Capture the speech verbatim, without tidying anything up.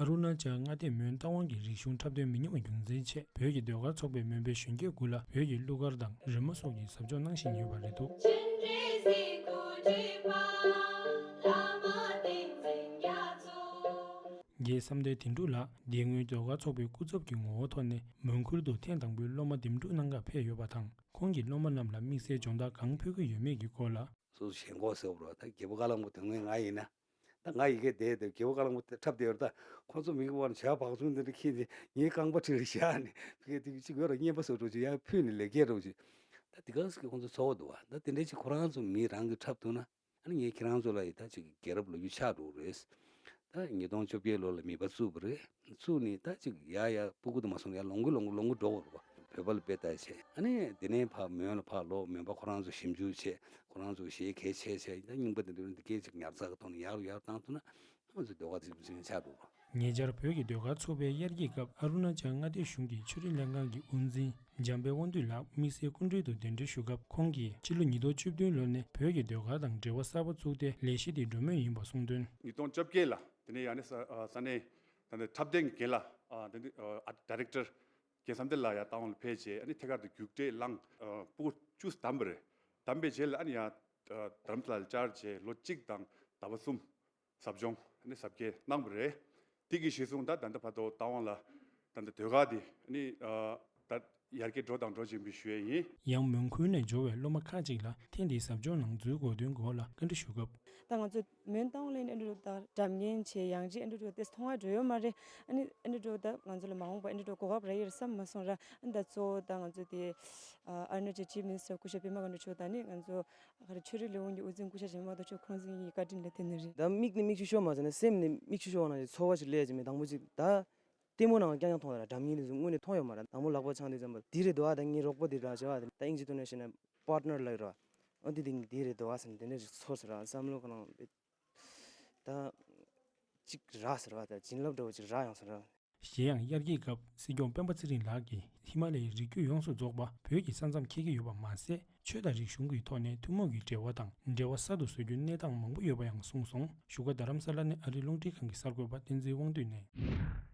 ཨ་རུ་ན་ཅལ་མངའ་སྡེའི་མོན་རྟ་དབང་གི་རིག་གཞུང་འཁྲབ་སྟོན་མི་ཉུང་བ་བྱུང་ཚུལ་ཆེད་བོད་ཀྱི་ཟློས་གར་ཚོགས་པའི་མོན་པའི་གཞོན་སྐྱེས་དགུ་ལ་བོད་ཀྱི་གླུ་གར་དང་རོལ་མོ་སོགས་ཀྱི་ཟབ་སྦྱོང་གནང་བཞིན་ཡོད་པ་རེད་འདུག་རྒྱལ་བསམ་གཏན་དོན་གྲུབ་ལགས་འདས་སྔོན་ཟློས་གར་ཚོགས་པའི་སྐུ་ཚབ་ཀྱི་ངོ་བོ་ཐོག་ནས་མོན་ཁུལ་དུ་ཐེངས་དང་པོའི་སློབ་མ་འདེམས་སྒྲུག་གནང་གར་ཕེབས་ཡོད་པ་དང་། ཁོང་གིས་སློབ་མ་རྣམས་ལ་དམིགས་བསལ་སྦྱོང་བརྡར་གང་ཕུལ་གྱི་ཡོད་མེད་ཀྱི་སྐོར་ལ། སོ་སོ་ཞེན་ཁོག་ཟེར་བ་རེད་བ། ད་རྒད་པོ་ཁ་རླངས་པོ་དོན་ངོས་ང་ཡིན་ན། ད་ང་ཡི་གེ་བསྡད་དེ་རྒད་པོ་ཁ་རླངས་པོ་འཁྲབ་བསྡད་ཡོད་རེད། ད་ཁོང་ཚོ་མི་གི་བར་ནས་བྱ་བག་ཚུན་འདི་འདྲ་ཁྱེར་ནས་ངའི་རྐང་པ་འཁྲིས་ལ་བཞག་ནས་ཕ་གི་དེ་གཅིག་ཡོད་ར་རྔན་པ་བཟོ་འགྲོ་ཅིག་ཡར་ཕུད་ནས་ལས་ཀའི་འགྲོ་ཅིག་ད་དེ་ག་ཟེ་གི་ཁོང་ཚོ་ཚོར་བ་འདུག་བ། ད་དེ་འདྲ་ཅིག་ཁོ་རང་ཚོ་མི་རང་གི་འཁྲབ་ཐུབ་ན། ཨ་ནི་ངས་ཁྱེད་རང་ཚོ་ལ་ཡི་ད་ཅིག་རྒྱལ་རབས་ལོ་རྒྱུས་ཆགས་འགྲོ་གི་རེད། ད་ཉིས་སྟོང་བཅོ་བརྒྱད་ལོ་ལ་མིད་པ་བཙུགས་པ་རེད། བཙུགས་ནས་ད་ཅིག་ཡ་ཡ་སྤུ་གུ་དུ་མ་སོང་ཡ་ལོངས་གི་ལོངས་གི་ལོངས་གི་འགྲོ་བ་རེད་བ། བོད་པ་ལ་དཔེ་ལྟ་བྱས། ཨ་ནི་དེ་ནས་ཕར་མོན་ལ་ཕར་ལོག་མོན་པ་ཁོ་རང་ཚོ་ཞིབ་འཇུག་བྱས། ཁོ་རང་ཚོ་གཞས་གལ་ཆེ་ཆེ་ད་རྙིང་པ་དེ་འདྲ་འདི་སྐད་ཅིག་ཉར་ཚགས་ཀྱི་ཐོག་ནས་ཡར་ཡར་བཏང་ཐུབ་ན་ང་ཚོ་ཟློས་གར་ཚིག་ཚིག་ཆགས་འགྲོ་བ། ཉེ་ཆར་བོད་ཀྱི་ཟློས་གར་ཚོགས་པའི་དབྱར་སྐྱིད་སྐབས་ཨ་རུ་ན་ཅལ་མངའ་སྡེ་གཞུང་གི་ཆོས་རིག་ལྷན་ཁང་གི་དབུ་འཛིན་འཇམ་དཔལ་དབང་འདུས་ལགས་དམིགས་བསལ་སྐུ་མགྲོན་དུ་གདན་འདྲེན་ཞུ་སྐབས། ཁོང་གིས་ཕྱི་ལོ་ཉིས་སྟོང་བཅུ་བདུན་ལོ་ནས་བོད་ཀྱི་ཟློས་གར་དང་འབྲེལ་བ་གསར་པ་བཙུགས་ཏེ་ལས་གཞི་དེ་འགྲོ་མུས་ཡིན་པ་གསུངས་དོན། ཉིས་སྟོང་བཅོ་བརྒྱད་ལ་དེ་ནས་ཡང་ནས་ས་ཨ་ས་གནས་ད་ལྟ་འཁྲབ་སྟོན་གྱི་རྒན་ལགས་ཨ་དེ་ནས་ཨ་ཌའི་རེག་ཊར་རྒན་བསམ་གཏན་ལགས་ཡར་རྟ་དབང་ལ་ཕེབས་རྗེས་ཨ་ནི་ཐད་ཀར་དུ་རྒྱུགས་སྤྲོད་བླངས། ཨ་སྤུ་གུ་བཅུ་བདམས་པ་རེད། བདམས་པའི་རྗེས་ལ་ཨ་ནི་ཡང་ཨ་རྡ་རམ་ས་ལ་ལ་བཅར་རྗེས་ལོ་གཅིག་དང་ཟླ་བ་གསུམ། ཟབ་སྦྱོང་ནི་ཟབ་རྒྱས་གནང་བ་རེད། དེ་གི་གཞི་བཟུང་ད་ད་ལྟ་བར་དུ་རྟ་དབང་ལ་ད་ལྟ་ཟློས་གར་དེ་ནི་ཨ་ད་ཡར་རྒྱས་འགྲོ་དང་འགྲོ་བཞིན་པའི་ཞུ་ཡས་ཡིན། ཡང་མོན་ཁུལ་ནས་འབྱོར་བའི་སློབ་མ་ཁག་ཅིག་ལ་ཐེངས་འདིའི་ཟབ་སྦྱོང་ནང་འཛུལ་དགོས་དོན་སྐོར་ལ་བཀའ་འདྲི་ཞུ་སྐབས། ད་ང་ཚོ་མོན་རྟ་དབང་ལ་ཨེ་འདྲ་འགྲོ་ད་འགྲམ་ངན་བྱས་ཡང་ཅིག་ཨེ་འདྲ་འགྲོ་ཏེ་མཐོང་བ་འགྲོ་ཡོད་མ་རེད། ཨ་ནི་ཨེ་འདྲ་འགྲོ་ད་ང་ཚོ་ལ་མ་འོངས་པ་ཨེ་འདྲ་འགྲོ་གོ་སྐབས་རག་ཡོད་རེད་བསམ་མ་སོང་ར། ཨ་ནི་ད་གཙོ་བོ་ད་ང་ཚོ་དེ་ཨ་ཨ་རུ་ན་ཅལ་ཅིབ་མི་ནི་སི་ཊར་སྐུ་ཞབས་པད་མ་དགའ་འཕེལ་མཆོག་དང་ནི་ང་ཚོ། ཨ་ཁ་རེ་ཆོས་རིག་ལས་ཁུངས་ཀྱི་དབུ་འཛིན་སྐུ་ཞབས་ཇེ་མང་དུ་ཆོག་ཁོང་ཚོ་གཉིས་ཀྱི་བཀའ་དྲིན་ལ་བརྟེན་ནས་རེད། ད་མིག་ནས་མིག་ཆུ་ཤོར་མ་ཟེར་ན་སེམས་ནས་མིག་ཆུ་ཤོར་བ་ནང་བཞིན་ཚོར་བ་ཞིག་སླེབས་ཀྱི་མེད། དང་པོ་ཅིག་ད་ལྟད་མོ་ནང་རྐྱང་རྐྱང་མཐོང་ཡོད་ར། འགྲམ་ངན་དེ་ཚོ་དངོས་གནས་མཐོང་ཡོད་མ་ར། དང་པོ་ལག་པ་འཆང་དུས་ཙམ་པ་འདི་རེད་འདུག་ཨ། ད་ངའི་རོགས་པ་འདི་ར་བྱ་བ་དེ་ད་དབྱིན་ཇི་ཐོག་ནས་བཤད་ན་པར་ཊི་ནར་ལབ་ཀྱི་ར། ཨ་འདི་དེ་འདི་རེད་འདུག་ཨ་ཟེར་ནས་དེ་འདྲ་ཞིག་ཚོར་སོང་ར། བསམ་བློ་ག་ནང་ད་ཅིག་རག་ཟེར་བ་ད་བྱིན་རླབས་འདྲ་བོ་ཅིག་རག་ཡོང་སོང་ར། གཞན་ཡང་དབྱར་སྐྱིད་སྐབས་སྲིད་སྐྱོང་སྤེན་པ་ཚེ་རིང་ལགས་ཀྱིས་ཧི་མ་ལ་ཡའི་རི་རྒྱུད་ཡོངས་སུ་རྫོགས་པ་བོད་ཀྱི་ས་མཚམས་འཁེལ་གྱི་ཡོད་པ་མ་ཟད། ཆོས་དང་རིག་གཞུང་གི་ཐོག་ནས་ཐུན་མོང་གི་འབྲེལ་བ་དང་འབྲེལ་བ་གསར་དུ་བཟོ་རྒྱུའི་གནས་སྟངས་མང་པོ་ཡོད་པ་ཡང་གསུངས་སོང་། བཞུགས་སྒར་རྡ་རམ་ས་ལ་ནས་ཨ་རིའི་རླུང་འཕྲིན་ཁང་གི་གསར་འགོད་པ་བསྟན་འཛིན་དབང་འདུས་ནས།